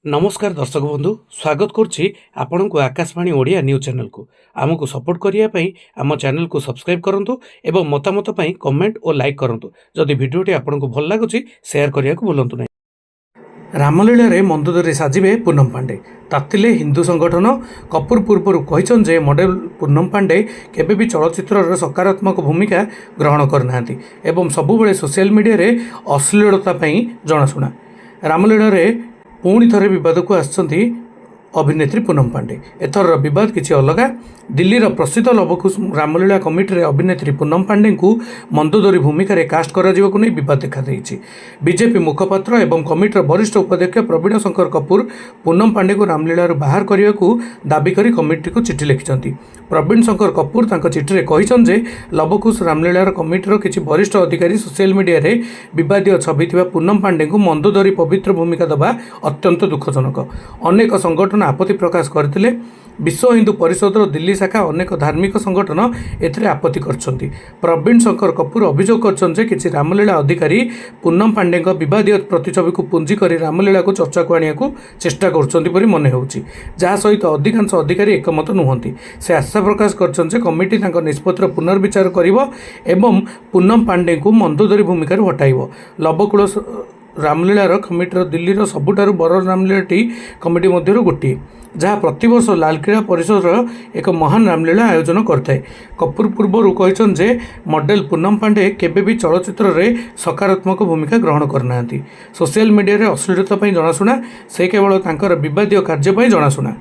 ନମସ୍କାର ଦର୍ଶକ ବନ୍ଧୁ, ସ୍ୱାଗତ କରୁଛି ଆପଣଙ୍କୁ ଆକାଶବାଣୀ ଓଡ଼ିଆ ନ୍ୟୁଜ୍ ଚ୍ୟାନେଲକୁ। ଆମକୁ ସପୋର୍ଟ କରିବା ପାଇଁ ଆମ ଚ୍ୟାନେଲକୁ ସବସ୍କ୍ରାଇବ୍ କରନ୍ତୁ ଏବଂ ମତାମତ ପାଇଁ କମେଣ୍ଟ ଓ ଲାଇକ୍ କରନ୍ତୁ। ଯଦି ଭିଡ଼ିଓଟି ଆପଣଙ୍କୁ ଭଲ ଲାଗୁଛି, ସେୟାର କରିବାକୁ ଭୁଲନ୍ତୁ ନାହିଁ। ରାମଲୀଳାରେ ମନ୍ଦୋଦରୀ ସାଜିବେ ପୁନମ ପାଣ୍ଡେ, ତାତିଲେ ହିନ୍ଦୁ ସଂଗଠନ। କପୁର ପୂର୍ବରୁ କହିଛନ୍ତି ଯେ ମଡେଲ ପୁନମ ପାଣ୍ଡେ କେବେ ବି ଚଳଚ୍ଚିତ୍ରର ସକାରାତ୍ମକ ଭୂମିକା ଗ୍ରହଣ କରିନାହାନ୍ତି ଏବଂ ସବୁବେଳେ ସୋସିଆଲ ମିଡ଼ିଆରେ ଅଶ୍ଳୀଳତା ପାଇଁ ଜଣାଶୁଣା। ରାମଲୀଳାରେ ପୁଣି ଥରେ ବିବାଦକୁ ଆସିଛନ୍ତି ଅଭିନେତ୍ରୀ ପୁନମ ପାଣ୍ଡେ। ଏଥରର ବିବାଦ କିଛି ଅଲଗା। ଦିଲ୍ଲୀର ପ୍ରସିଦ୍ଧ ଲବକୁଶ ରାମଲୀଳା କମିଟିରେ ଅଭିନେତ୍ରୀ ପୁନମ ପାଣ୍ଡେଙ୍କୁ ମନ୍ଦୋଦରୀ ଭୂମିକାରେ କାଷ୍ଟ କରାଯିବାକୁ ନେଇ ବିବାଦ ଦେଖାଦେଇଛି। ବିଜେପି ମୁଖପାତ୍ର ଏବଂ କମିଟିର ବରିଷ୍ଠ ଉପାଧ୍ୟକ୍ଷ ପ୍ରବୀଣ ଶଙ୍କର କପୁର ପୁନମ ପାଣ୍ଡେଙ୍କୁ ରାମଲୀଳାରୁ ବାହାର କରିବାକୁ ଦାବି କରି କମିଟିକୁ ଚିଠି ଲେଖିଛନ୍ତି। ପ୍ରବୀଣ ଶଙ୍କର କପୁର ତାଙ୍କ ଚିଠିରେ କହିଛନ୍ତି ଯେ ଲବକୁଶ ରାମଲୀଳାର କମିଟିର କିଛି ବରିଷ୍ଠ ଅଧିକାରୀ ସୋସିଆଲ ମିଡ଼ିଆରେ ବିବାଦୀୟ ଛବି ଥିବା ପୁନମ ପାଣ୍ଡେଙ୍କୁ ମନ୍ଦୋଦରୀ ପବିତ୍ର ଭୂମିକା ଦେବା ଅତ୍ୟନ୍ତ ଦୁଃଖଜନକ। ଅନେକ ସଂଗଠନ ଆପତ୍ତି ପ୍ରକାଶ କରିଥିଲେ। ବିଶ୍ୱ ହିନ୍ଦୁ ପରିଷଦର ଦିଲ୍ଲୀ ଶାଖା, ଅନେକ ଧାର୍ମିକ ସଂଗଠନ ଏଥିରେ ଆପତ୍ତି କରିଛନ୍ତି। ପ୍ରବୀଣ ଶଙ୍କର କପୁର ଅଭିଯୋଗ କରିଛନ୍ତି ଯେ କିଛି ରାମଲୀଳା ଅଧିକାରୀ ପୁନମ ପାଣ୍ଡେଙ୍କ ବିବାଦୀୟ ପ୍ରତିଛବିକୁ ପୁଞ୍ଜି କରି ରାମଲୀଳାକୁ ଚର୍ଚ୍ଚାକୁ ଆଣିବାକୁ ଚେଷ୍ଟା କରୁଛନ୍ତି ପରି ମନେ ହେଉଛି, ଯାହା ସହିତ ଅଧିକାଂଶ ଅଧିକାରୀ ଏକମତ ନୁହନ୍ତି। ସେ ଆଶା ପ୍ରକାଶ କରିଛନ୍ତି ଯେ କମିଟି ତାଙ୍କ ନିଷ୍ପତ୍ତିର ପୁନର୍ବିଚାର କରିବ ଏବଂ ପୁନମ ପାଣ୍ଡେଙ୍କୁ ମନ୍ଦୋଦରୀ ଭୂମିକାରୁ ହଟାଇବ। ଲବକୁଶ ରାମଲୀଳାର କମିଟିର ଦିଲ୍ଲୀର ସବୁଠାରୁ ବଡ଼ ରାମଲୀଳାଟି କମିଟି ମଧ୍ୟରୁ ଗୋଟିଏ, ଯାହା ପ୍ରତିବର୍ଷ ଲାଲକିଲ୍ଲା ପରିସରରେ ଏକ ମହାନ ରାମଲୀଳା ଆୟୋଜନ କରିଥାଏ। କପୁର ପୂର୍ବରୁ କହିଛନ୍ତି ଯେ ମଡେଲ ପୁନମ ପାଣ୍ଡେ କେବେ ବି ଚଳଚ୍ଚିତ୍ରରେ ସକାରାତ୍ମକ ଭୂମିକା ଗ୍ରହଣ କରିନାହାନ୍ତି। ସୋସିଆଲ ମିଡ଼ିଆରେ ଅଶ୍ଳୀଳତା ପାଇଁ ଜଣାଶୁଣା। ସେ କେବଳ ତାଙ୍କର ବିବାଦୀୟ କାର୍ଯ୍ୟ ପାଇଁ ଜଣାଶୁଣା।